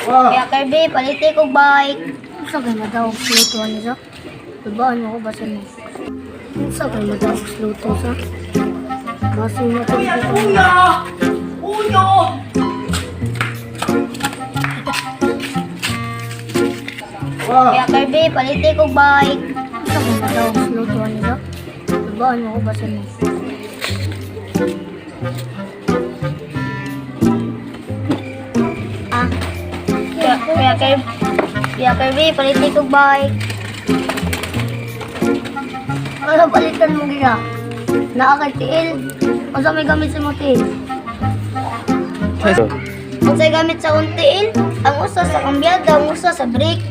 Kuya Kirby, paliti kog bike. Unsa kay madaog sa luto ani sa? Ibaan mo ko basin mo. Unsa kay madaog sa luto sa? Basin mo ko. Uno! Uno! Kuya Kirby, paliti kog bike. Unsa kay madaog sa luto ani sa? Ibaan mo ko basin mo. Ah. Kuya Kirby, paliti kog bike. Ano palitan mo gina? Naa kay tiil. Unsa may gamit sa imong tiil? Unsay gamit sa akong tiil? Ang usa sa kambyada, ang usa sa brake.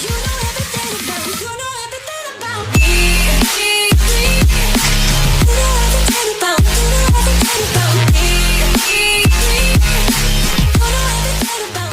You know everything about, you know everything about me. You know everything about, you know everything about me. You know everything about.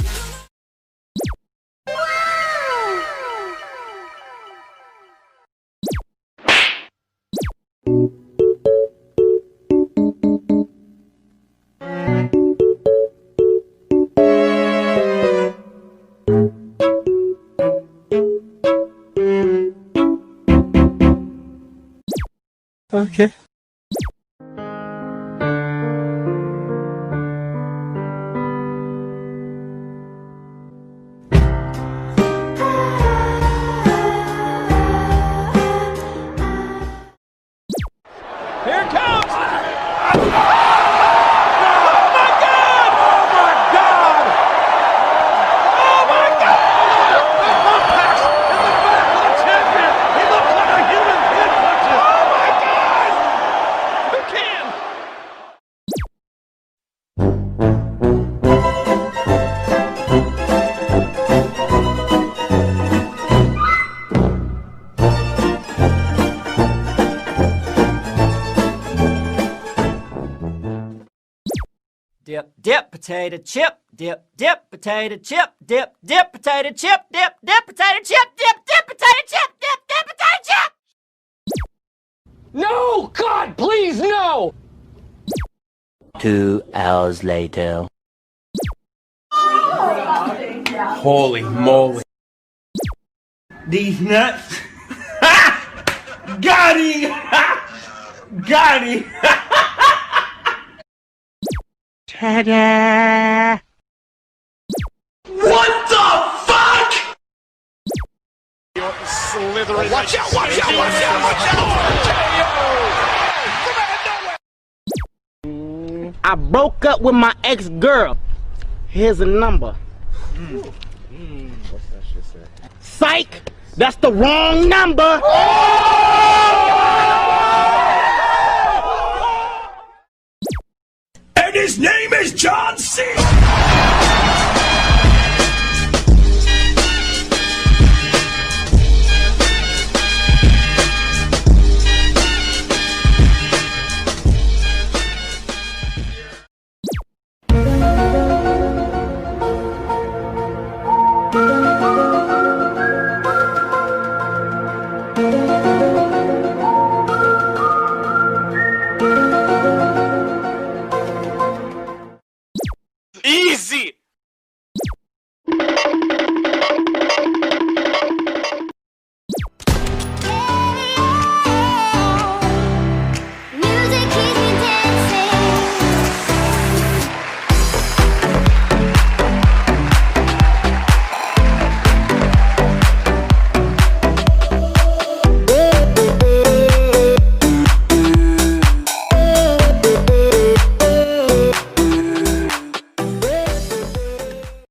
Okay. Here it comes! Oh my God! Oh my God! Oh my God! The pass in the back of the champion. He looks like a human pinpuncher. Oh my God! Who can? Dip, dip, potato chip, dip, dip, potato chip, dip, dip, potato chip, dip, dip, potato chip, dip, dip, potato chip, dip, dip, potato chip! No! God, please, no! 2 hours later. Holy moly. These nuts. Got him! Got him! Ta-da! What the fuck? Slithering. Watch out, watch out, watch out, watch out! KO! I broke up with my ex-girl. Here's a number. Psych! That's the wrong number! And his name is John C. Easy!